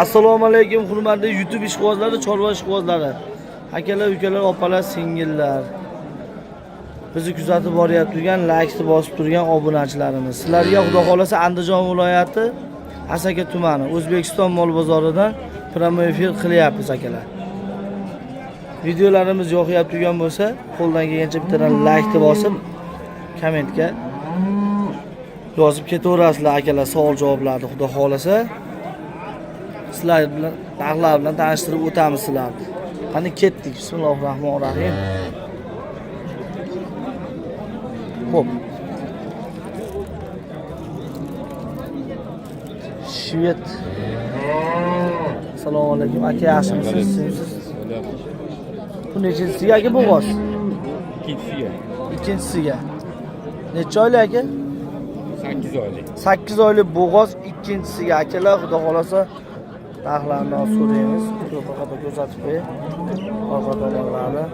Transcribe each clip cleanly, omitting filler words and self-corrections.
Assalomu alaykum hurmatli YouTube ishqibozlari, chorva ishqibozlari. Akalar, ukalar, opalar, singillar. Bizni kuzatib borayotgan, like bosib turgan obunachilarimiz. Sizlarga Xudo xolasa Andijon viloyati Asaka tumani O'zbekiston mol bozoridan prямой efir qilyapmiz akalar. Videolarimiz yoqyapti turgan bo'lsa, qo'ldan kelgancha bittadan like bosib, kommentga yozib ketaverasizlar akalar, savol javoblarni Xudo xolasa. Sizlar bilan narxlar bilan tanishtirib o'tamiz sizlarni. Qani ketdik. Bismillahir rohmanir rohim. Xo'p. Shved. Assalomu alaykum. Aka, yaxshimisiz? Sizmisiz? Bu nechinchisiga aka bo'g'oz? İkkinchisiga. Ikkinchisiga. Necha oylik aka? 8 oylik. 8 oylik bo'g'oz ikkinchisiga akalar, xudo xolasa narxlarini hozir so'raymiz. To'g'ri ko'rsatib qo'yay. Orqa tomonlari.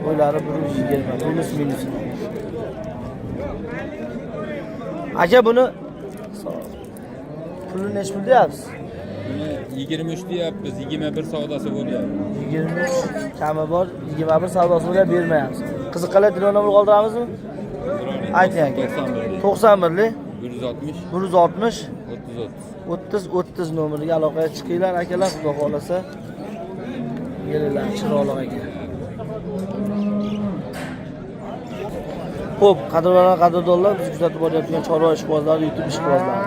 Bo'ylari 120 плюс минус. Aka buni puli nechi pul deyapsiz? Buni 23 deyapmiz, 21 savdosi bo'lyapti. 23 kami bor, 21 savdosi bo'lyapti, bermayapsiz. Qiziqqanlar telefon nomer qoldiramizmi? Ayting aka. 91 91 160 160 30 30 30 nomeriga aloqaga chiqinglar akalar, xudo xolasa. Kelinglar, chiroyli aka. Xo'p, qadrdonlar, qadrdonlar, biz kuzatib borayotgan chorva ishqibozlari, YouTube ishqibozlari.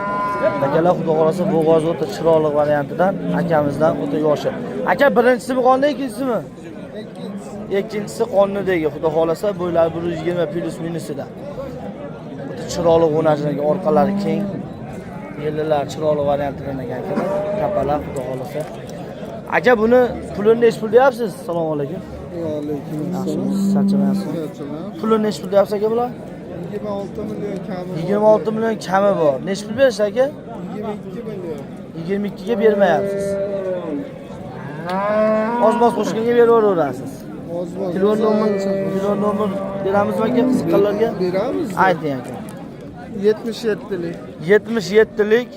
Akalar, xudo xolasa bo'g'oz o'ta chiroyli variantidan akamizdan o'ta yoshi. Aka, birinchisimi qonli, ikkinchisimi? Ikkinchisi qonlidagi, xudo xolasa bo'ylari 120 плюс minusida. O'ta chiroyli g'o'najlarga orqalari keng. Yellilar chiroyli variantidan ekan akalar. Kapalar xudo xolasa. Aka, buni pulini nechi pul deyapsiz? Assalomu alaykum. Aleyküm Yaxshimisiz? Charchamayapsizmi? Pulini nechi pul deyapsiz aka bular? 26 milyon kami bor. 26 million kami bor. Nechi pul berishdi aka? 22 milyon. 22 ga bermayapsiz. Oz-moz qo'shganga beraverasiz. Oz oz. Telefon nomer beramizmi aka qiziqqanlarga? Beramiz. Ayting aka. 77lik. 77lik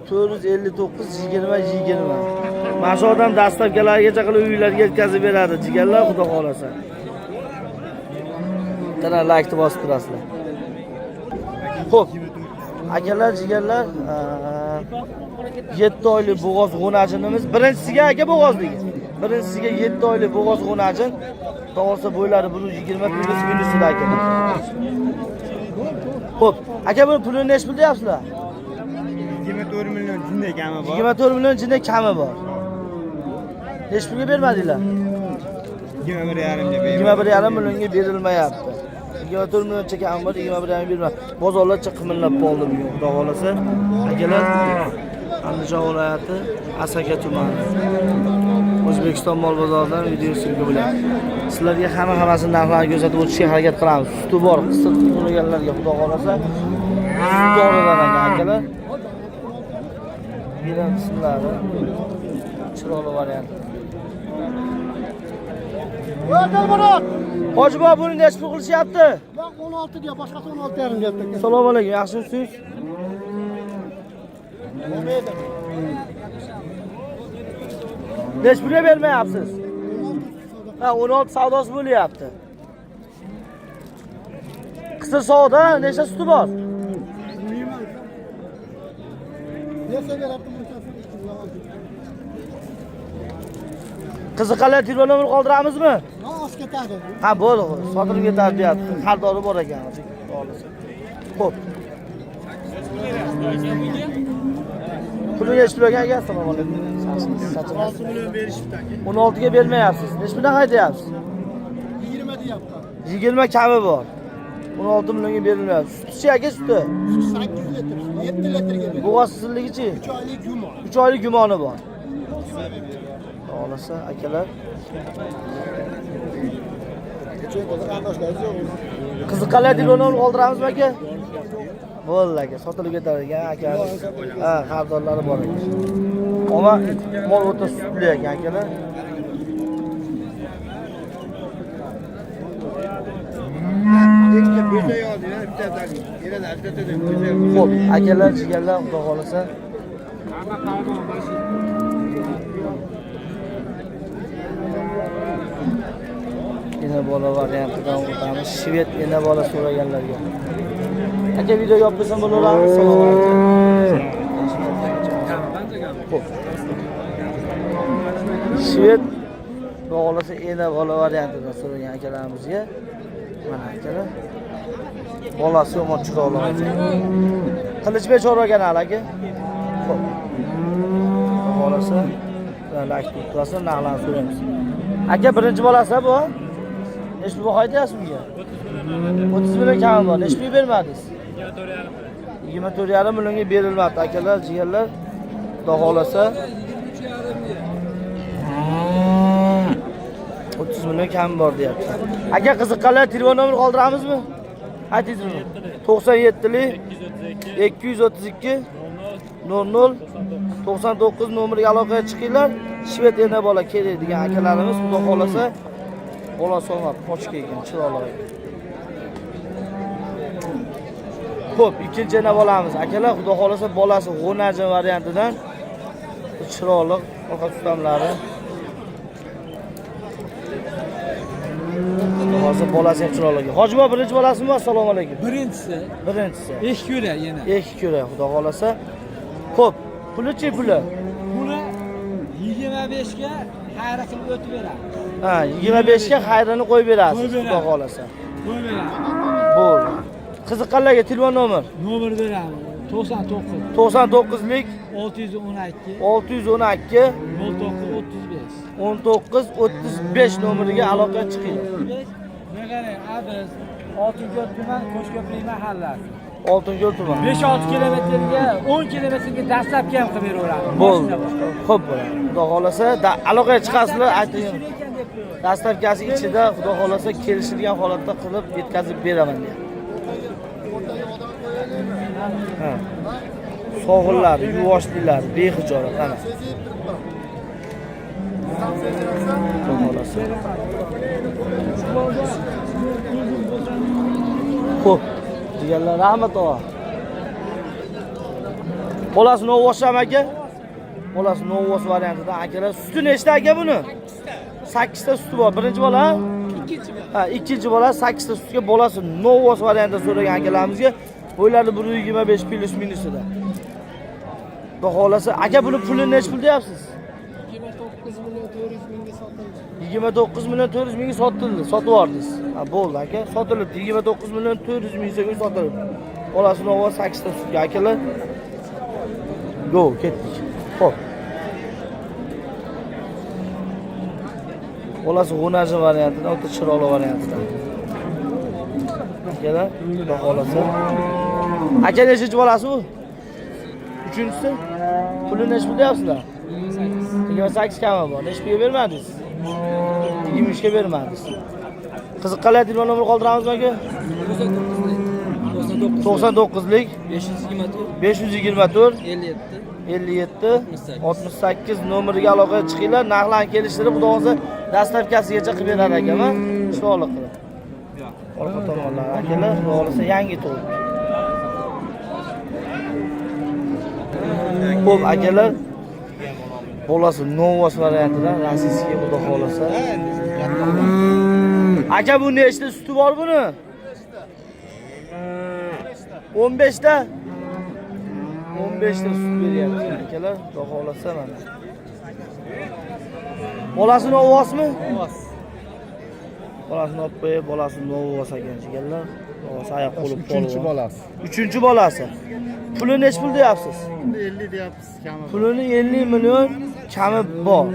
459 20 20. 459 20 20. Mana shu odam dastavkalargacha qilib uylarga yetkazib beradi, jigarlar, xudo xolasa. Tana like bosib turasizlar. Xo'p. Akalar, jigarlar, 7 oylik bo'g'oz g'o'najinimiz birinchisiga aka bo'g'ozligi. Birinchisiga 7 oylik bo'g'oz g'o'najin. To'g'risi bo'ylari 120 плюс minusida akalar. Xo'p, aka buni pulini nechi pul deyapsizlar? 24 million jinday kami bor. 24 million jinday kami bor. Nechi pulga bermadinglar? 21,5 ga berdim. 21,5 millionga berilmayapti. 24 millioncha kami bor, 21,5 bermayapti. Bozorlarcha qimillab qoldi bugun, xudo xolasa. Akalar, Andijon viloyati Asaka tumani. O'zbekiston mol bozoridan video ссылка bo'lyapti. Sizlarga hamma-hammasini narxlarini ko'rsatib o'tishga harakat qilamiz. Suti bor, qisir so'raganlarga xudo xolasa. Sut doridan ekan akalar. Yelan qismlari chiroyli variant. Hoji bobo, buni nechi pul qilishyapti? 16 diyor, başkası 16 yarım yaptı. Assalomu alaykum, yaxshimisiz? Nechi pulga bermayapsiz? Ha, 16 savdosi bo'lyapti. Qisir savdo, nechta suti bor? Neyse veraptım. Qiziqqanlar telefon nomer qoldiramizmi? Az ketadi. Ha, bo'ldi, sotilib ketadi deyapti. Xaridori bor ekan. Xo'p. Puli nechi pul ekan aka? Assalomu alaykum. 16 million berishibdi aka. 16 ga bermayapsiz. Nechi puldan qaytyapsiz? 20 deyapti. 20 kami bor. 16 millionga berilmayapti. Sutichi aka suti. 8 litr, 7 litrga berdi. Bo'g'oz qizilligichi? 3 oylik yumon. 3 oylik gumoni bor. Xohlasa akalar. Qiziqqanlar telefon nomer qoldiramizmi aka? Bo'ldi aka, sotilib ketar ekan akamiz. Ha, xaridorlari bor ekan. Ammo mol o'ta sutli ekan akalar. Xo'p, akalar, jigarlar, xudo xolasa. Ena bola variantidan o'tamiz. Shved ena bola so'raganlarga. Aka video yopib qo'ysam bo'laveradi. Assalomu alaykum. Xo'p. Shved xudo xolasa ena bola variantidan so'ragan akalarimizga mana akalar. Bolasi yomon chiroyli aka. Qilichbek chorva kanali aka. Xo'p. Xudo xolasa like turasizlar, narxlarni so'raymiz. Aka birinchi bolasi bu. Necha pul aytyapsiz bunga? 30 million kami bor. Necha pul bermadingiz? 24,5 millionga berilmabdi akalar, jigarlar. Xudo xolasa 30 million kami bor deyapti. Aka qiziqqanlar telefon nomer qoldiramizmi? Aytingizmi? 97lik 232 00 99 nomeriga aloqaga chiqinglar. Shved ena bola kerak degan akalarimiz xudo xolasa bola solmab pochka ekan, chiroyli ekan. Xo'p, ikkinchi ena bolamiz. Akalar xudo xolasa bolasi g'o'najin variantidan chiroyli orqa tutamlari. Xudo xolasa bolasi ham chiroyli ekan. Hoji bobo birinchi bolasimi? Assalomu alaykum. Birinchisi. Birinchisi. Ikki ko'ra yana. Ikki ko'ra xudo xolasa. Xo'p, puli-chi puli? Puli 25 ga xayr qilib o'tib beradi. Ha, 25 ga xayrini qo'yib berasiz, Qo'yib xudo beramiz. xolasa. Qo'yib beramiz. Bo'ldi. Qiziqqanlarga telefon nomer Nomer beramiz. 99 99lik 612 612 09 35. 19 35 nomeriga aloqa chiqinglar. Ne qarang, adres Oltinko'l tuman, Qo'shko'prik mahallasi. Oltinko'l tuman. 5-6 kilometrga, 10 kilometrga dastlabki ham qilib beraveramiz. Bo'ldi. Xo'p bo'ladi. Xudo xolasa aloqaga chiqasizlar, ayting. Dastlabkasi ichida xudo xolasa kelishilgan holatda qilib yetkazib beraman deyapti. Ha. Sog'inlar, yuvoshliklar, behijolat ana. Xudo xolasa. Xo'p, deganlar rahmat og'a. Bolasi novvosham aka? Bolasi novvos variantidan akalar. Suti nechta aka buni? 8 ta suti bor. Birinchi bola? Ikkinchi bola. Ha, ikkinchi bola 8 ta sutga bolasi novvos variantida so'ragan akalarimizga bo'ylari 125 plus minusida. Xudo xolasa, aka buni puli necha pul deyapsiz? 29 million 400 mingga sotildi. 29 million 400 mingga sotildi, sotib yubordingiz. Ha, bo'ldi aka, sotilibdi. 29 million 400 ming so'mga sotilibdi. Bolasi novvos 8 ta sutga akalar. Go, ketdik. Xo'p. Bolasi g'o'naji variantidan, o'ta chiroyli variantidan. Akalar, xudo xolasa. Aka nechinchi bolasi bu? Uchinchisi? Puli necha pul deyapsizlar? 28 kami bor. Necha pulga bermadingiz? 23 ga bermadingiz. Qiziqqanlar telefon nomer qoldiramizmi aka? 99lik 524 57 68 nomeriga aloqaga chiqinglar, narxlarni kelishtirib, xudo xohlasa dastlabkasigacha qilib berar ekanman. Chiroyli qilib. Orqa tomonlar akalar, xudo xohlasa yangi tug'ildi. Xo'p, akalar, bolasi novvos variantidan rossiyskiy xudo xohlasa. Aka bu nechta suti bor buni? 15 ta. 15 ta sut beryapti akalar, xudo xohlasa mana. Bolasi novvosmi? Novvos. Bolasini olib qo'yib, bolasi novvos ekan jigarlar. Novvos oyoq qo'li Uchinchi bolasi. Uchinchi bolasi. Puli necha pul deyapsiz? 50 deyapsiz, kami. Pulini 50 million kami bor.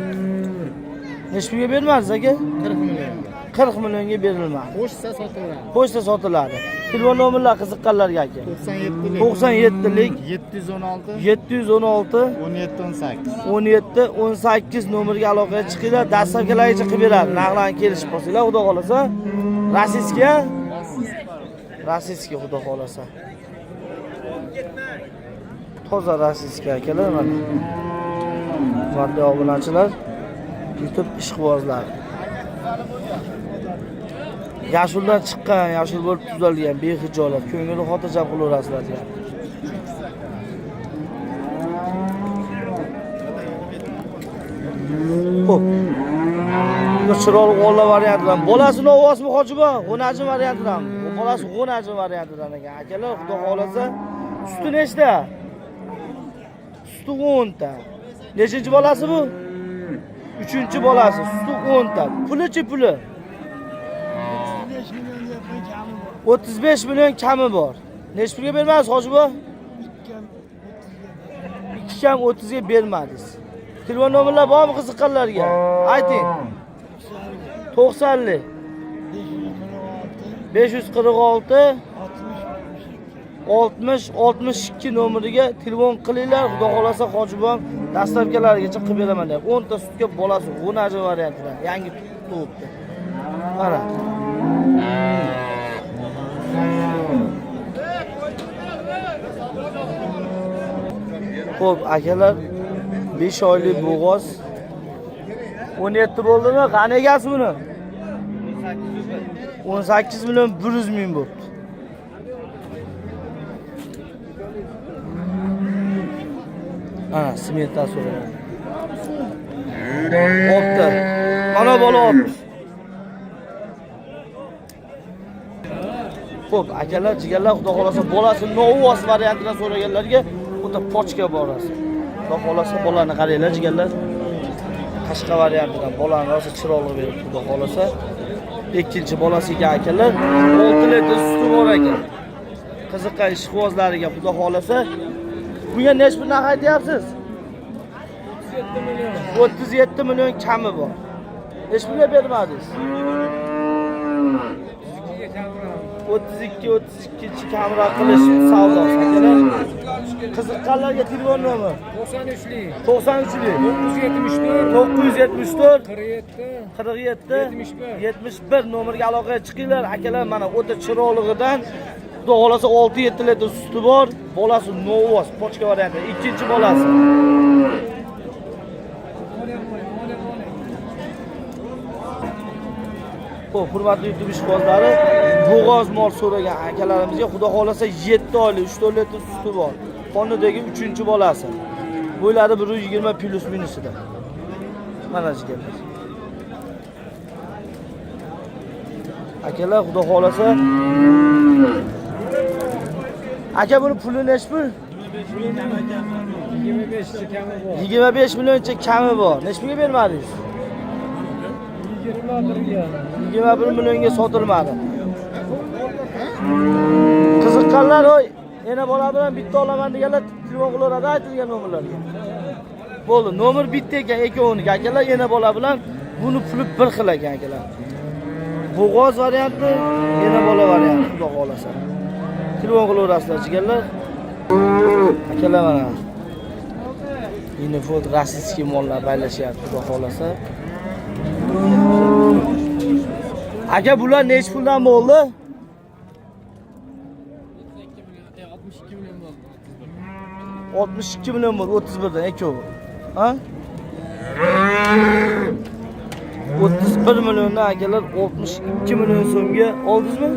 Necha pulga bermadingiz aka? 40 millionga. 40 millionga berilmadi. Qo'shsa sotaveradi. Qo'shsa sotiladi. Telefon nomerlar qiziqqanlarga aka. 97lik 97lik 716 716 17 18. 17 18 nomerga aloqaga chiqinglar, dastlabkilargacha qilib beradi. Narxlarni kelishib qolsanglar, xudo xolasa. Rossiyskiy? Rossiyskiy xudo xolasa. Toza rossiyskiy akalar mana. Hurmatli obunachilar, YouTube ishqibozlar. Yashuldan chiqqan, yashul bo'lib tuzalgan, behijolat, ko'ngilni xotirjam qilaverasizlar deyapti. Xo'p. Bu chiroyli o'g'illar variantidan. Bolasi novvosmi hojibo? G'o'naji variantidan. Bu bolasi g'o'naji variantidan ekan. Akalar, xudo xolasa, suti nechta? Suti 10 ta. Nechinchi bolasi bu? 3-chi bolasi, suti 10 ta. Pulichi puli? 35 million kami bor. Nechi pulga bermadingiz hojibo? 2 kam 30 ga bermadingiz. Telefon nomerlar bormi qiziqqanlarga? Ayting. 90lik 546 60 62 nomeriga telefon qilinglar. Xudo xolasa Hojibon dastlabkalarigacha qilib beraman deyapti. 10 ta sutga bolasi g'o'naji variantidan yangi tug'ibdi. Mana. Xo'p, akalar 5 oylik bo'g'oz 17 bo'ldimi? Qani egasi buni? 18 million 100 ming bo'pti. Ana smeta so'rayapti. Opti. Mana bola opti. Xo'p, akalar, jigarlar, xudo xolasa bolasi novvos variantidan so'raganlarga o'ta pochka borasi. Xudo xolasa bolani qaranglar, jigarlar. Qashqa variantidan bolani rosa chiroyli berib, xudo xolasa. Ikkinchi bolasi ekan akalar, 6 litr suti bor ekan. Qiziqqan ishqibozlariga xudo xolasa. Bunga necha pul narx aytyapsiz? 37 million. 37 million kami bor. Necha pulga bermadingiz? 32 kamroq. 32 32 kamroq qilish savdosi akalar. Qiziqqanlarga telefon nomeri 93lik 93lik 974 974 47 47 71. 71 nomerga aloqaga chiqinglar akalar. Mana o'ta chiroylig'idan xudo xolasa 6-7 litr suti bor. Bolasi novvos, pochka varianti, ikkinchi bolasi. Xo'p, hurmatli YouTube ishqibozlari, bo'g'oz mol so'ragan akalarimizga xudo xolasa 7 oylik 3-4 litr suti bor. Xonadagi 3-bolasi. Bo'ylari 120 plus minusida. Mana jigarlar. Akalar, xudo xolasa. Aka, buni puli nechi pul? 25 cha kami bor. 25 millioncha kami bor. Nechi pulga bermadingiz? 21 ga. 21 millionga sotilmadi. Qiziqqanlar, oy, ena bola bilan bitta olaman deganlar telefon qilaveradi aytilgan nomerlarga. Bo'ldi, nomer bitta ekan, ikkovuniki akalar, ena bola bilan buni puli bir xil ekan akalar. Bo'g'oz varianti, ena bola varianti, xudo xolasa. Telefon qilaverasizlar jigarlar. Akalar mana. Yinifod rossiyskiy mollar baylashyapti, xudo xolasa. Aka, bular nechi puldan bo'ldi? 62 million bo'ldi. 62 million bo'ldi, 31 dan ikkovi. Ha? 31 milliondan akalar 62 million so'mga oldingizmi?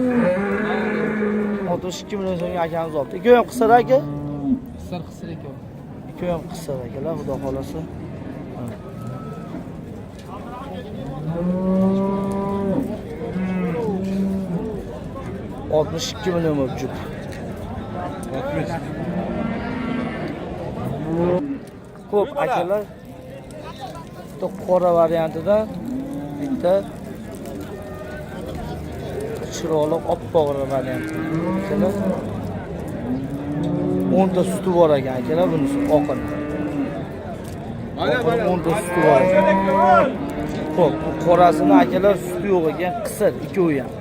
62 million so'mga akamiz oldi. Ikkovi ham qisir aka. Qisir qisir ekan. Ikkovi ham qisir akalar, xudo xolasa. 62 million bo'lib jup. Ko'p akalar bitta qora variantida, bitta chiroyli oppoq variant. Akalar 10 ta suti bor ekan akalar, bunisi oqini. Oqini 10 ta suti bor ekan. Xo'p, bu qorasini akalar suti yo'q ekan, qisir ikkovi ham.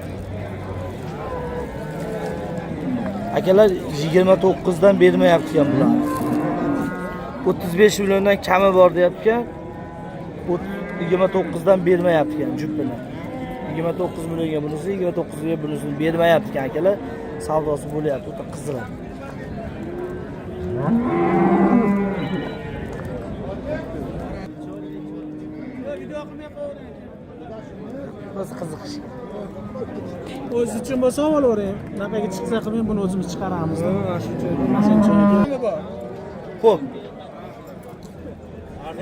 Akalar 29 dan bermayapti ekan bular. 35 milliondan kami bor deyapti ekan. 29 dan bermayapti ekan jupini. 29 millionga bunisi, 29 ga bunisini bermayapti ekan akalar. Savdosi bo'lyapti, o'ta qiziq. Biz qiziqish. O'zi uchun bo'lsa olavering. Naqaga chiqsa qilmang, buni o'zimiz chiqaramiz. Mana shu. Xo'p.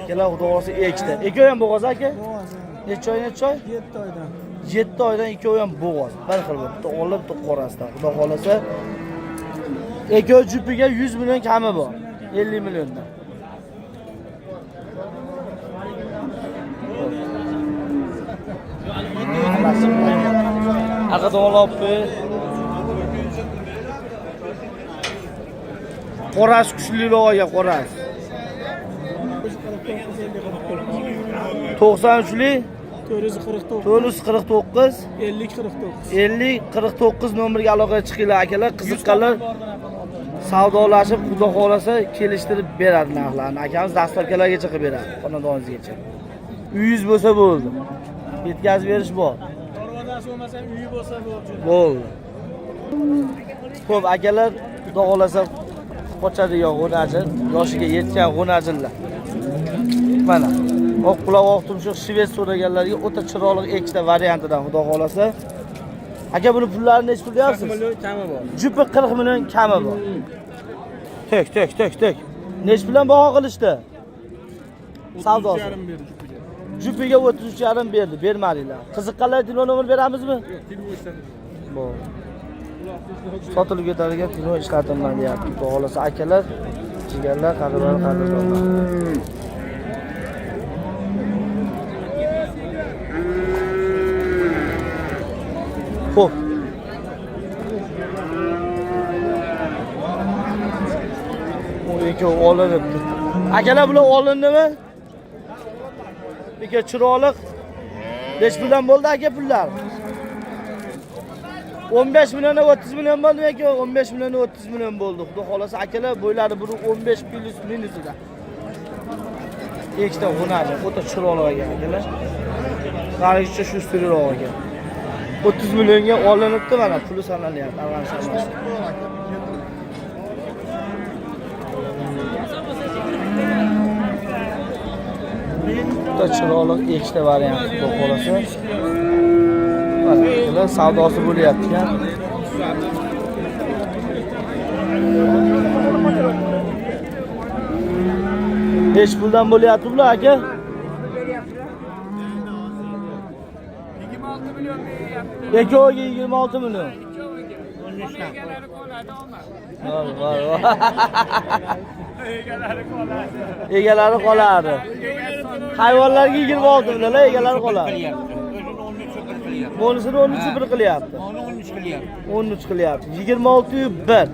Akalar, xudo xohlasa ikkita. Ikkovi ham bo'g'oz aka? Necha oy, necha oy? 7 oydan. 7 oydan ikkovi ham bo'g'oz. Bir xil bo'lib, bitta ola, bitta qorasidan. Xudo xohlasa ikkovi jupiga 100 million kami bor. 50 milliondan. Arqa tomonga olib qo'y. Qorasi kuchliroq aka, qorasi. 93lik 449 449 50 49. 50 49 nomerga aloqaga chiqinglar akalar, qiziqqanlar savdolashib, xudo xohlasa kelishtirib beradi narxlarni. Akamiz dastlabkilargacha qilib beradi, xonadoningizgacha. Uyingiz bo'lsa bo'ldi. Yetkazib berish bor. Darvozasi bo'lmasa ham uyi bo'lsa bo'ldi. Bo'ldi. Ko'p akalar, xudo xohlasa qochadigan g'o'najil, yoshiga yetgan g'o'najillar. Mana oq quloq, oq tumshuq shved so'raganlarga o'ta chiroyli ikkita variantidan xudo xohlasa. Aka, buni pullarini nechi pul deyapsiz? 40 million kami bor. Jupi 40 million kami bor. Tek tek tek tek. Nechi bilan baho qilishdi? Savdosi. berdi jupiga. Jupiga 33,5 berdi, bermadinglar. Qiziqqanlar telefon nomer beramizmi? Yo'q, telefon ishlatilmaydi. Bo'ldi. Sotilib ketadigan telefon ishlatilmaydi deyapti. Xudo xohlasa akalar, jigarlar, qadrdon, qadrdonlar. Xo'p. U ikkovi olinibdi. Akalar, bular olindimi? Aka chiroyli. Nechi puldan bo'ldi aka pullar? 15 million 30 million bo'ldi aka, 15 million 30 million bo'ldi. Xudo xohlasa akalar, bo'ylari bir 15 plus minusida. Ikkita g'o'naji, o'ta chiroyli ekan akalar. Narigicha shu suriroq ekan. 30 millionga olinibdi, mana puli sanalyapti, avans emas. O'ta chiroyli ikkita variant xudo xohlasa. Mana akalar, savdosi bo'lyapti ekan. Nechi puldan bo'lyapti bular aka? 26 million beryapti. Ikkoviga 26 million. Ikkoviga. Egalari qoladi, omad. Voy voy voy. Egalari qoladi. Egalari qoladi. Hayvonlarga 26 million, egalari qoladi. Bonisini 13 bir qilyapti. 13 qilyapti. 13 qilyapti. 26 1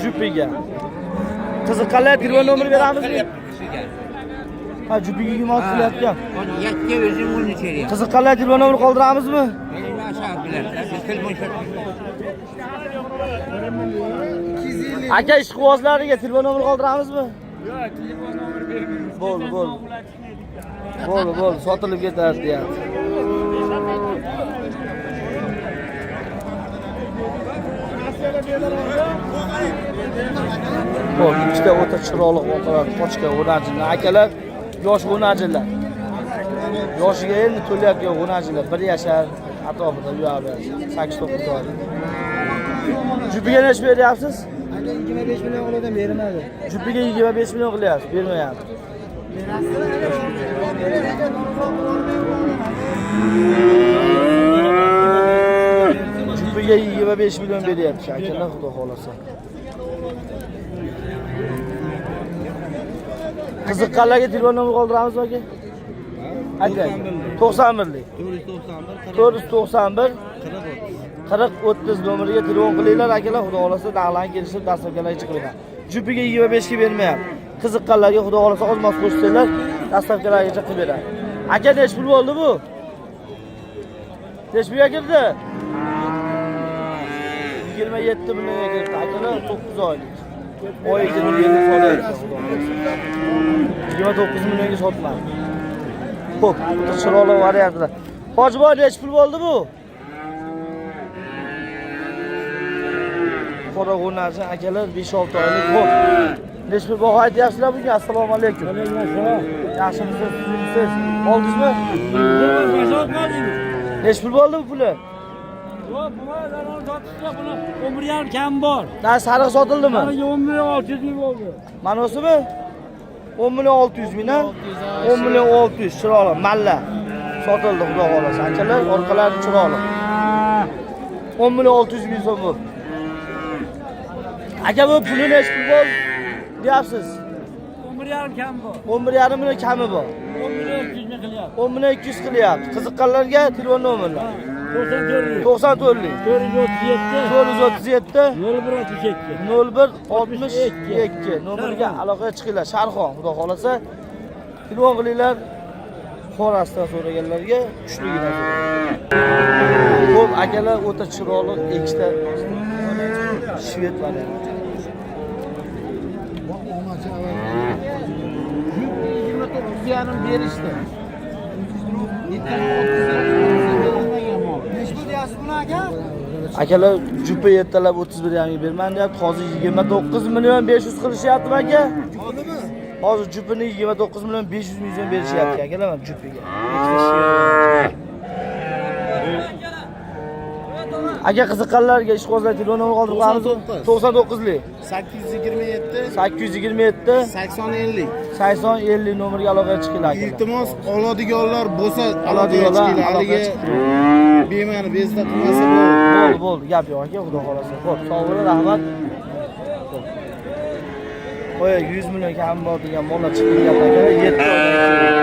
jupiga. Qiziqqanlar telefon nomer beramizmi? Ha, jupiga 26 qilyapti. Yakka o'zim 13 beryapti. Qiziqqanlar telefon nomer qoldiramizmi? Telefon Aka, ishqibozlariga telefon nomer qoldiramizmi? Yo'q, telefon nomer bermaymiz. Bo'ldi, bo'ldi. Bo'ldi, bo'ldi, sotilib ketadi deyapti. Xo'p, ikkita o'ta chiroyli o'tiradi, qochka g'o'najillar. Akalar, yosh g'o'najillar. Yoshiga endi to'layotgan g'o'najillar, 1 yashar atrofida u yoqda 8-9 oy. Jupiga necha beryapsiz? Aka, 25 million qiluvdim, bermadi. Jupiga 25 million qilyapsiz, bermayapti. Jupiga 25 million beryapti akalar, xudo xohlasa. Qiziqqanlarga telefon nomer qoldiramizmi aka? Aka, 91lik. 491 40 30 nomeriga telefon qilinglar akalar, xudo xohlasa narxlarni kelishib dastlabkilarga chiqinglar. Jupiga 25 ga bermayapti. Qiziqqanlarga xudo xohlasa oz-moz qo'shsanglar, dastlabkilargacha qilib beradi. Aka, nechi pul bo'ldi bu? Nechi pulga kirdi? 27 millionga kirdi. Akalar, 9 oylik. Oy kirdi, endi solyapti xudo xohlasa. 29 millionga sotiladi. Xo'p, bitta chiroyli variantida. Hojiboy, nechi pul bo'ldi bu? Qora g'o'nachi akalar, 5-6 oylik. Xo'p. Nechi pul baho aytyapsizlar bunga? Assalomu alaykum. Yaxshimisiz, tuzukmisiz? Oldingizmi? Nechi pul bo'ldi bu puli? Yo'q, bu zararni sotishga buni 11,5 kam bor. Na sariq sotildimi? Mana 10 million 600 ming bo'ldi. Manosimi? 10 million 600 ming, ha? 10 million 600 chiroyli malla. Sotildi xudo xolasa. Akalar, orqalari chiroyli. 10 million 600 ming so'm bu. Aka bu puli nechi pul bo'ldi deyapsiz? 11,5 kam bor. 11,5 million kami bor. 10 million 200 ming qilyapti. 10 million 200 qilyapti. Qiziqqanlarga telefon nomerlar. 94 94 437 437 01 62. 01 62 nomeriga aloqaga chiqinglar. Sharxon, xudo xolasa. Telefon qilinglar. Xorasdan so'raganlarga tushligini. Xo'p, akalar o'ta chiroyli ikkita shved varianti. 29,5 berishdi. Akalar jupa ertalab 31,5 ga berman deyapti. Hozir 29 million 500 qilishyaptimi aka? Hozir jupini 29 million 500 ming so'm berishyapti akalar mana jupiga. Ikkita shved. Aka qiziqqanlarga ishqibozlar telefon nomeri qoldirib qo'yamiz. 99lik 827 827 80 50. 80 50 nomeriga aloqaga chiqinglar akalar. Iltimos, oladiganlar bo'lsa aloqaga Oladiganlar chiqinglar. aloqaga Haligi chiqing. bema'ni bezda qilmasa bo'ldi. Bo'ldi, bo'ldi, gap yo'q aka, xudo xolasa. Xo'p, sog' bo'ling, rahmat. Xo'p. Qo'y, 100 million kam bor degan mollar chiqib kelyapti akalar, 7 oydan keyin.